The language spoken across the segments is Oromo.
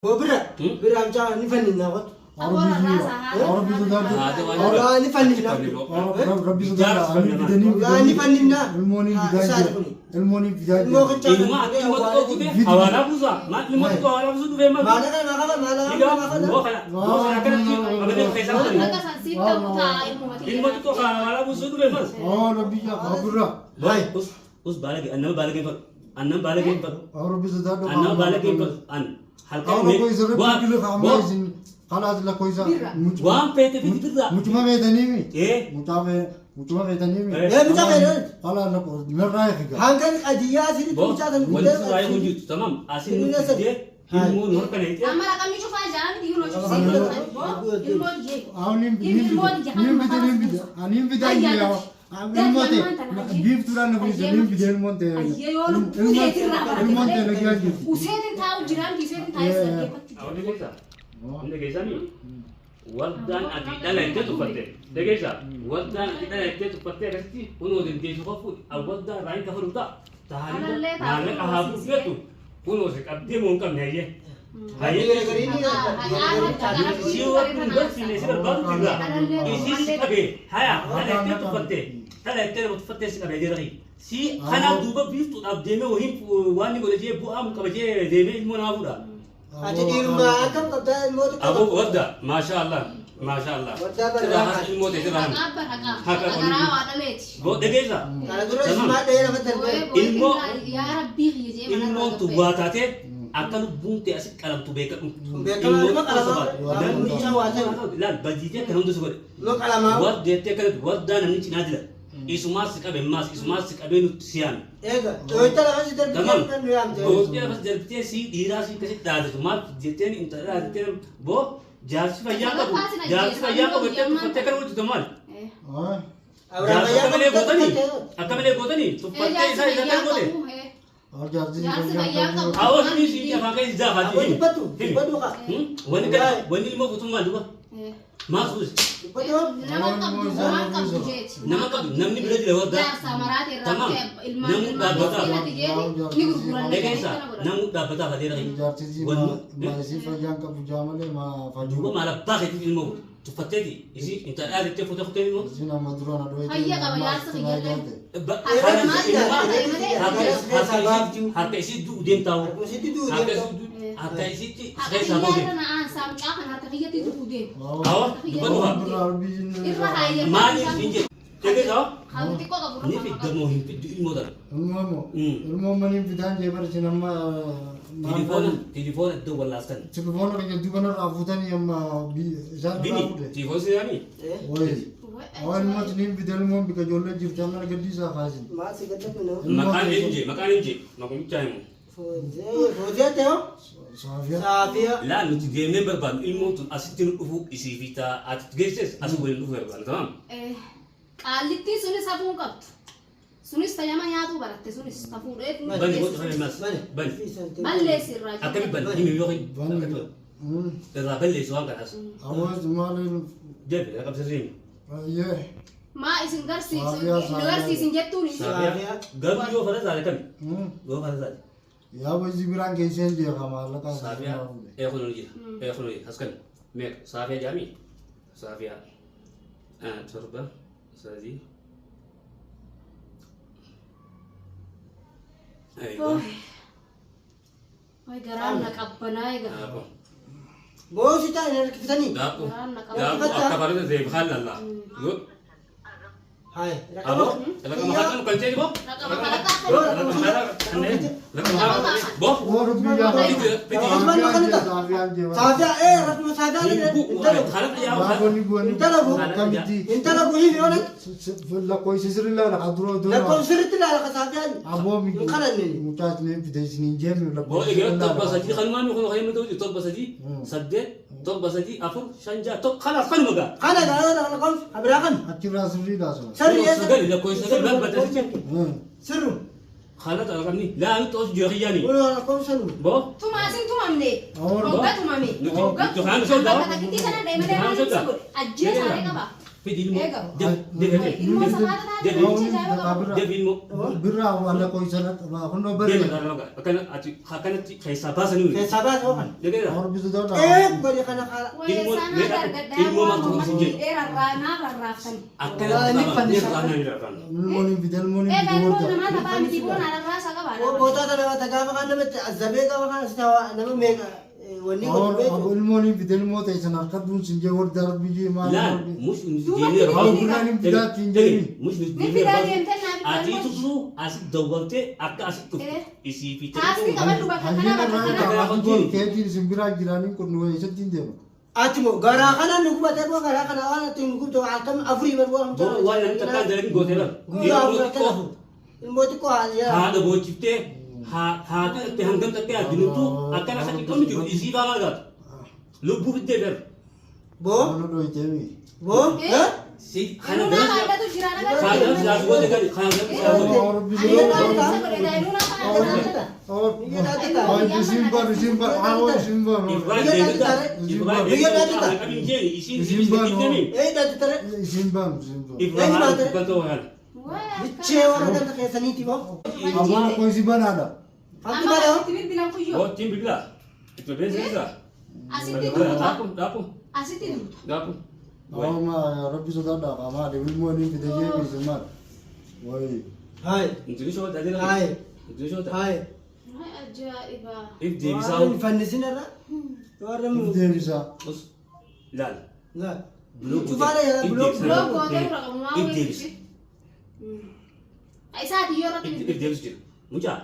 Boo bira bira amcaa ni fanninna qotu. Walaa ni fanninna. Rabbi sodaadha. Ani fidanii Walaa ni fanninna. Ilmoon fidaa Isaati jira. kuni. Ilmoon fidaa Ilmoo jira. qichaa Ilma kan ilma xiqqoo guutee hawaalaa buusaa. Maal ilma xiqqoo hawaalaa buusuu dhufee maal? Maallaqa namaa qaba maallaqa Dhigaa namaa qaba. boo kana boo kana akkanatti qabatee keessaa fudhani. Akka san siif ta'u ta'a ilmuma Ilma xiqqoo kana hawaalaa buusuu dhufee maal? Oo Rabbi yaa birra. Boo us us baalage annama baalage hin fadhu. Annama baalage hin fadhu. Oo Rabbi sodaadha. Annama baalage hin fadhu. An halkan Awwa koisa Rabbi kilo boo amma isin kalaas la koisa. waan feete fiti birraa. Mucuma feetanii Ee Mucaa fee mucuma feetanii mi. Eh. Ee mucaa feetan. Kalaas la koisa narraa eega. Hangan qadiyyaa asirratti boo mucaa kan wanti suuraa eeguun jirtu tamam asin nuti fidee ilmoo nu harka neexee Amma raqamni cufaa jaa miti yeroo cufsiifatu. Ilmoon jee. Awni nin bide nin bide ani bide yaa. Ilmoo ta'e biiftuudhaan na buuse nin bide ilmoon ta'e. Ayyee yoo lubbuu keetirraa barate Ilmoon ta'e malee nagaa jirti. useetiin taa'u jiraan useetiin taa'ee dhaggeeffachuu jira. Awni keessa inni keessanii waldaan ati dhala ittee tuffatte dhageessa waldaan ati dhala ittee tuffatte akkasitti kunoo dandeessu qofu waldaan irraa hin kafalu ta'a taa'anii Kanallee taa'anii maallaqa haa buufettu kunoo si qabdee moo hin qabne hayyee hayyee si waan barsiine si barbaadu jirra isii si qabee haya dhala ittee tuffatte dhala ittee nama tuffattee si qabee jira si kana duuba biiftuudhaaf deemee wahiin waan ni godhe jee bu'aa qaba jee deemee ilmoo naa fuudha. Ati dhiirummaa akkam qabdaa ilmoo xiqqoo Abu wadda maasha Allah maasha Allah. Waddaa barraa Sirraa has ilmoo ta'e sirraa Haqaa bar haqaa. Haqa Haqa garaa waa dhaleeti. Boo dhageessa. Kana dura isimaa dhahee lafa darbee. Ilmoo- Yaa rabbii kiyya jee manarraa Ilmoon tun gabba'e. waa taatee akka lubbuun ta'e asi qalamtu beekadhu. Beekamaa Ilmoon ilma qalamaa. xiqqoo Namni Mucaa waa ta'e. laal badiitee akkana hunda si godhe. Ilma qalamaa. Waddeettee akkanatti waddaa namni cinaa jira. Isumaas si qabe maas isumaas si qabee nutti siyaame. Eega dhooyta lafa si darbitee Tamam. kan nu yaamte. Dooftee lafas darbitee si dhiiraa si akkasitti dhaadatu maal jetteen intala dhaadattee boo jaarsi fayyaa qabu jaarsi fayyaa qabu jettee tuffattee akkana hojjetu maal? Eh. Abrahaam Jaarsi fayyaa akka malee qabu gootanii tuffattee. akka malee gootanii Eh, tuffattee jaarsi isaa isa fayyaa akka goote. qabu, eh. Jaarsi Jaarsi fayyaa qabu. Awwa himi si afaan keessa Aboo jaafaati. dubbatu dubbatu kaa. Wanni kan wanni ilmoo guutummaa duba Eh. maal suusi Dubbatu. Nama qabdu waan qabdu jeeti. nama qabdu namni bira jira waddaa Jaarsa maraate irraa Tamam. ta'e ilmaan Namni ilmaan dhaabbataa. miskiinati jeeti ni gurguran. dhageessa namni dhaabbataa fadeera Jaarsi maasii fayyaan qabu jaamalee maa duuba fayyuu. maal abbaa keetiif ilmoo guutu tuffatteeti isii intala dhaadattee fuutee kuttee ilmoo Isin amma duraan aduu Fayya qaba jaarsa kiyyallee. Harka isii du'u deemtaa hoo Harkumsitti du'u harka deemtaa. isii du'u harka isiitti Harka keessaa ba'u kiyyaa irra deemta. na aansaa mucaa kan harka kiyyatti du'u deemu. Awa dubbatu haa Irra haayya. maaliif hin jedhu dhageessa Kan xiqqoo qabu ni fiddamoo hin fiddu ilmoo tana. Ilmoo ilmoo maniin fidaan jee bara isin amma Tilifoona tilifoona iddoo wallaastan. Tilifoona kiyya duuba narraa fuutanii amma isaan Bini irraa fuute. tilifoon siyaanii Wayi. Awwa ilmoo isiniin fide ilmoon bika ijoollee jirti amma gaddiisaa kaasin. Maal si gadda nama. maqaan eenyu maqaan eenyu maqumichaa himu. Fooziyaa ta'e hoo? Saafiyaa. Saafiyaa. Laa nuti deemnee barbaadnu ilmoon tun asitti nu dhufu isii fi taa ati geesses asii waliin dhufu barbaadnu tamam. Qaallittiin sunis hafuu hin qabdu. Sunis tayyama nyaatuu baratte sunis hafuudhee Bani godhu sana himas bani balleessi irraa jiru. akkami bani himi yookiin Bani. akkami bani irraa balleessu waan kanaas Awwa maaliin deebi qabsirriin. baay'ee. Maa isin garsiisu Saafiyaa, nu saafiyaa. garsiisin jettuun hin jiru. Saafiyaa garuu yoo fara taate kami yoo fara taate Yaa wajji biraan keesseen jeeqa maallaqa saafiyaa eekunu ni jira eekunu ni as kami meeqa saafiyaa jaamii saafiyaa torba sadii aywa Wayi garaan na qabbanaa egaa. daakuu Boosi ta'e hin harkifitanii. daakuu Garaan na qabbanaa. daakuu akka fara taate bikaal lallaa yoo Hayi. abo lakka mahaa kan ceeti boo Raqama kalaqaa lakka mahaa lakka mahaa boo Oo rabbi yaa. fiti fiti Saafiyaa ee rakkuma saafiyaa intala khalaqa yaa Baabonni bu'anii Intala bu- akkamitti intala bu'ii fi oolatti lakkoofsa sirri laala kan dura dura. lakkoofsa sirriitti ilaala ka saafiyaan. Aboo Hin kadhanne. mucaa isiniin fide isiniin jeemi boo lakkoofsa egaa sirri torba laala. sadii kanumaan kun kan ta'u torba sadii saddeet torba sadii afur shan ja'a tokko kanaaf kanuma gaa Kana gaa lakkoofsa kabiraa kan. Achirraa sirrii laasuma. Sirri eessa? sagal lakkoofsa sagal barbaadan Sirru. خلط رقمني لا أنت أوش جرياني Kun lakkoofsa nu. بو Tumaa isin tumamne. Awwa. Hogga tumame. Nuti Hogga nuti kaan sodaa. Bakka takkitti kana deemee Nuti kaan deemee sodaa. si godhe. Ajjeesaaree qaba. Fidi ilmoo. Eegamu. Defi. Ilmoo samaata taate Defi. namicha ajaa'iba qabu. Defi ilmoo. Birraa waan lakkoofsa kunnoo Deemi barree. kana akkana ati akkanatti keessaa baasanii nuyi. Keessaa baasa hoo kana. Dhageera. Rabbi sodaadha. Ee godhe kana haala. Wayeessaanaa dargaddaa Ilmoo maaltu waan isin jedhu? uummatni rarraa rarraaftani. Akkanatti Ni qaban. fannisa. Ni rarraafna ni rarraafna. Ilmoon hin fide ilmoon hin Egaa fide ilmoo warda. namaa taphaa miti boona rarraasa qaba. Bootaa tana tagaafa kan namatti azabee qaba kan asitti hawaa nama meeqa wanni godhu beeku. Ilmoon hin fide ilmoo ta'e sana harkadduun sin jee warda rabbi jee maal. Laal mush Duuba deemee Haa birraan hin fidaatti hin jeeni. Mush Ni deemee fidaa deemtee naaf Ati ilmoo. tutu asi dawwaltee akka asi dhuftu Eh. isii fi Taaksii qabadhu bakka Hayyina kanaa bakka irraa kanaa. eegaa keetiin isin biraa jiraaniin kun eessatti hin deema. Ati moo garaa kana nu gubatee boo garaa kana waan ati nu gubte halkan afurii bar waan Boo waan namni takkaan dalagin gootee bara. Guyyaa afur halkan afur. Ilmoo xiqqoo haa yaa. Haadha boochiftee haadha itti hangam tattee addunuttu akkana akka xiqqoon jiru isii faa maal gaatu. Lubbuu fiddee gara. Boo Waan dhoyiteemi. boo Eh? Si kana Ilmoo naa gara. baay'atu jira nagaa. Kana siyaas goote gadi kana siyaas goote. Rabbi Ani ilmoo sodaadha. isa godhe daa'imuu naa baay'atu. Isin bar isin bar haa isin bar. Ibrahim deemita. Ibrahim deemita. Qabin jeeni isiin isiin deemi. Ee datti tare. Isin bar isin bar. Ibrahim dubbatu waan. Bichee warra ganda keessaniiti boo. Amma qoisi banaadha. Hanti Amma bara. asitti bilbilan kuyyoo. Boottiin bilbila. Itti beeksisa. Asitti duuta. Dhaapu dhaapu Asitti duuta. dhaapu. Amma rabbi sodaadha qaamaa ilmoon hin fide jee isin maal. Wayi. Hayi. Inti shoota jira. Hayi. Inti shoota. Hayi. Ajaa'iba. If deebisaa. Warra fannisin irra. Warra mu. Deebisa. Us laal. Laa. Buloo Cufaadha jala buloo. Buloo gootee dura qabu maa If deebisa. Isaati yoo irratti If deebisu jira. Mucaa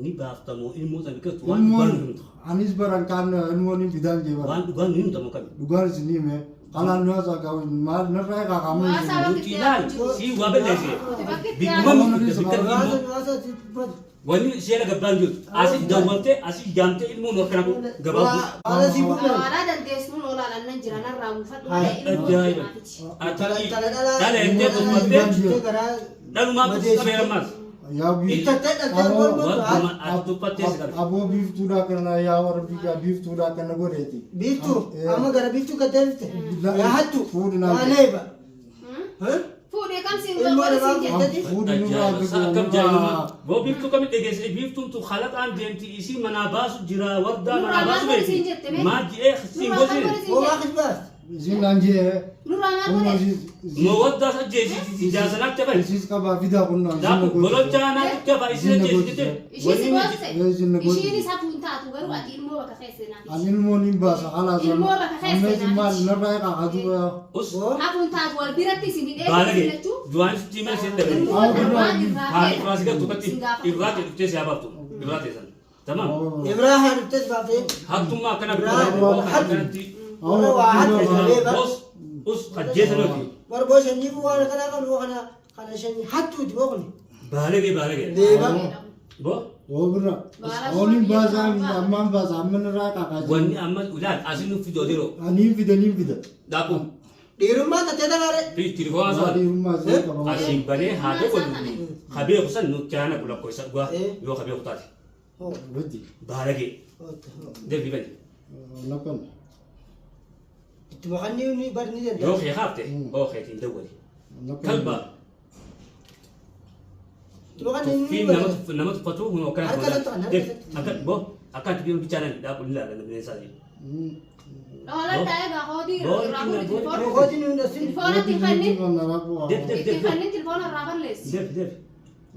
ni baaftamoo ilmoo sana biqiltu waan dhugaan Ilmoon nu himtu. anis baran kaan ilmoon hin fidaan jee bara. Waan dhugaan nu himtamoo kami. Dhugaan isin hime kalaan nu haasaa qabu maal narraa eegaa qaama Waasaa isin. bakki Nuti ilaal si waa balleesse. Bakki itti Bikkuma aanu. nuti bikka ilmoo. Waasa waasa sitti. Wanni ishee gabbaan jirtu. Asii dawwaltee asii jaamtee ilmoo nu akkana gabaabdu. Waala si bulan. Hawaalaa dandeessuun olaalaan nan jira narraa buufadhu Hayi. malee ilmoo Ajaa'iba. naafiti. Ati Tala dhala. dhala jettee tuffattee Garaa. dhalumaa qabee ammaas. Yaa biiftuu. Ittattee dhaltee mormuun Waanuma ati tuffattee si qabe. Aboo biiftuudhaa kana yaa warra biyyaa biiftuudhaa kana godheeti. Biiftuu amma gara biiftuu kan deebifte. Yaa hattu. Fuudhi naa. Yaa leeba. Fuudhee kam siin Ilmoo godhe namaa siin jette. Fuudhi nurraa Akkam jaa'inuma. Boo biiftuu kamitti dhageesse biiftuun tu halaqaan deemti isii manaa baasu jira wardaa manaa Nurraa baasu maal godhe siin beekti. jette mee? Maal ji'ee siin Nurraa maal gosi. godhe siin Homaa jette? kijbaas. Isin naan jee. Nurraa maal godhe? Moo wardaa ajjeessi jaasanaatti hafan. Isis qabaa fidaa kunnaan. Daaku golochaa naatti hafa isiin ajjeessi jette. Ishii si goosise. Isin na goosise. Ishiin isa fuun taatu garuu ati ilmoo bakka keessa naafiti. Ani ilmoon hin baasa halaas. Ilmoo bakka keessa Amma isin maal naafiti. narraa eegaa qaatu. Us Boo. Hafuun taatu wal biratti isin hidhee baalage isin lachuu. du'aan sitti himee isin dhabe. Ilmoo kana waan irraa Haa feeta. ifraa si galtu katti Sin gaafatu. ifraa ta'e dhuftee si haa baaftu. Ifraa ta'e sana. Tamam. Ibraa haa dhuftee si baaftee. Hattummaa akkana Ibraa. akkanatti Warra waa hattu leeba. us us ajjeesa nuti. Warra boo shanyii kun waan akkanaa kan kana kana shanyii hattuuti boo kun. Baalage baalage. Leeba. Boo Obra. Ooniin baasa ammaan baasa amma narraa eegaa qaatu. wanni amma ilaal asii nuuf fidoo diroo. Ani hin fida ni hin fida. Daaku Dhiirummaa tattee tanaare. fi tilifoona sana. Dhiirummaa isin qaba. Asiin banee haa beeku habee kusan nuti aana kula isa dhugaa yoo habee kutaate. Biddi. Baalage deebii bani. Nakkan. Itti maqanni ni bari ni Yoo danda'a. kee haafte oo keetiin dawwali. Kalba Itti maqanni ni tuffiin bari. nama tuffatu kun akkana Harka irratti kan, harka Deebi irratti. akka boo akka ati biyyoon bichaanan dhaabu ni ilaala namni isaa. Dhooladhaa egaa hoodii irraa fuudhi tilfoon. Kootiin nu dhasin. Tilfoona ittiin fannin. Deebi deebi Ittiin deebi fannin tilfoona irraa balleessi. deebi deebi.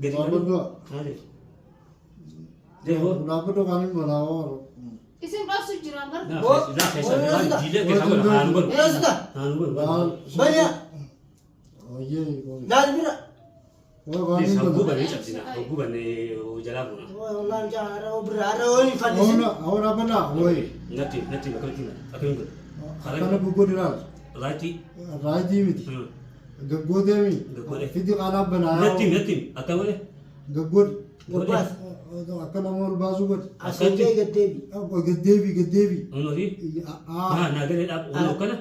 Gadi Dhaabbadhu. Maali? Deebi boo. Dhaabbadhu kan hin banaa oolu. Isin dhoosu jiraan garuu. Laa keessa jiilee keessa godha haanu godhu. Rasta. Haanu godhu. Banya. Oyyee. Laal bira. Hogguu bannee cabsina. Hogguu bannee jalaa fuuna. Wallahi mucaa har'a bira har'a ooni fannisin. Awra banaa wayi. Natti natti akkamitti akkamiin godhu. Kana guggoodi laal. Raayitii. Raayitii miti. Gaggootee Gaggoodee. Fidi qaalaa banaa. Natti natti akka godhe. Gaggoodi. Gabbaas. Akka nama ol baasuu godhi. Asii gaddeebi. Gaddeebi gaddeebi. Nuti haa naa galee dhaab akkana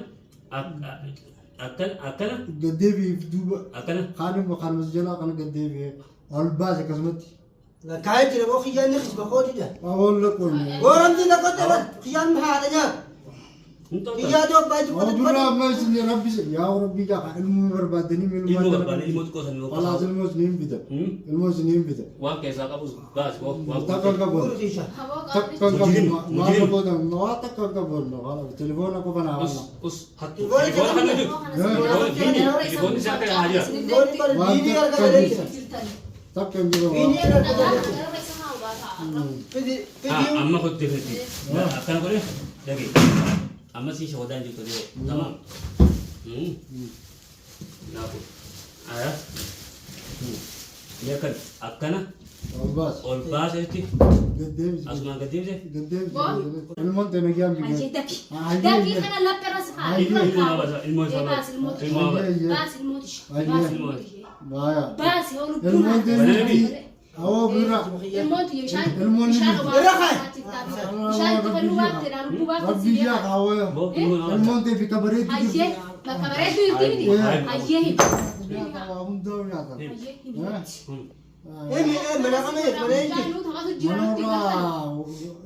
akkana akkana Gaddeebi duuba. akkana Kaanuma kaanuma jalaa kana gaddeebi. Ol baase akkasumatti. Lakkaa'ee jira boo kiyyaan ni kisba kootidha. Ol laqqoon. Booramti lakkotte bar kiyyaan haadha nyaata. Hin ta'u. Kiyyaatu abbaa Oo dubbatu birraa amma isin rabbi yaa rabbi yaa ilmoo barbaadanii Ilmoo barbaade ilmoo xiqqoo san yoo Walaas ilmoo isiniin bita. Ilmoo isiniin bita. Waan keessaa qabus baas koo waan Takka hin qabu. Haboo Takka hin qabu. Mujrim, Maal mujrim. qabootan waa takka hin qabu. Telefoona qofa naa Us wala. us hattu. Telefoona kan jiru. Telefoonni isaa kan haa jira. Gooni bara diinii argata jira. Takka hin jiru. Diinii argata jira. Fidi Ah, fidi. amma kottu definiti. Akkana godhe dhage. Amma si shawadaan jirtu dhiyoo. Tamam. Naafu. Aya. Mee akkan akkana Ol baas. ol baasetti Deddeebisi. asumaan gad deebise. Deddeebisi. Ilmoon teenya giyaan biyya. Hayyee dafi. Dafii kana laphee si haa. Ilmoo isaa baasa. Ilmoo isaa Baas baasa. ilmoo Ilmoo baasa. Baas ilmoo ishee. Baas ilmoo ishee. Baaya. Baas yoo lubbuun Ilmoon teenya Banana awoo birraa. Ilmoon tiyya bishaan Ilmoon ni bishaan bita. obaa bishaan itti fannuu baatte dhaan lubbuu baatte si Rabbi yaa deema. kaawwaya. Boo ilmoo nama baasa. Ilmoon tee bika bareedu Hayyee bakka bareedduu jirti miti. Hayyee himi. Waa hundaa nyaatan. Hayyee himi. Emi mana kama jira mana jira. Bishaan nuu taphatu jira nutti galtan.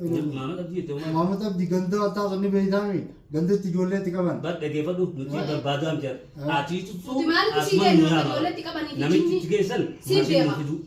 Manarraa Maama dhabdii jettee uumaa. Maamad Abdii ganda taasisan ni beeytaami. Gandatti ijoolleetti qaban. Bar dhageeffadhu nuti barbaadu am jira. Ati tuttuu Nuti maaliif isii asumaan nu kennu yaama. ijoolleetti qabanii fi Namichi jinni itti geessan Siif maasii nu deema. fiduu.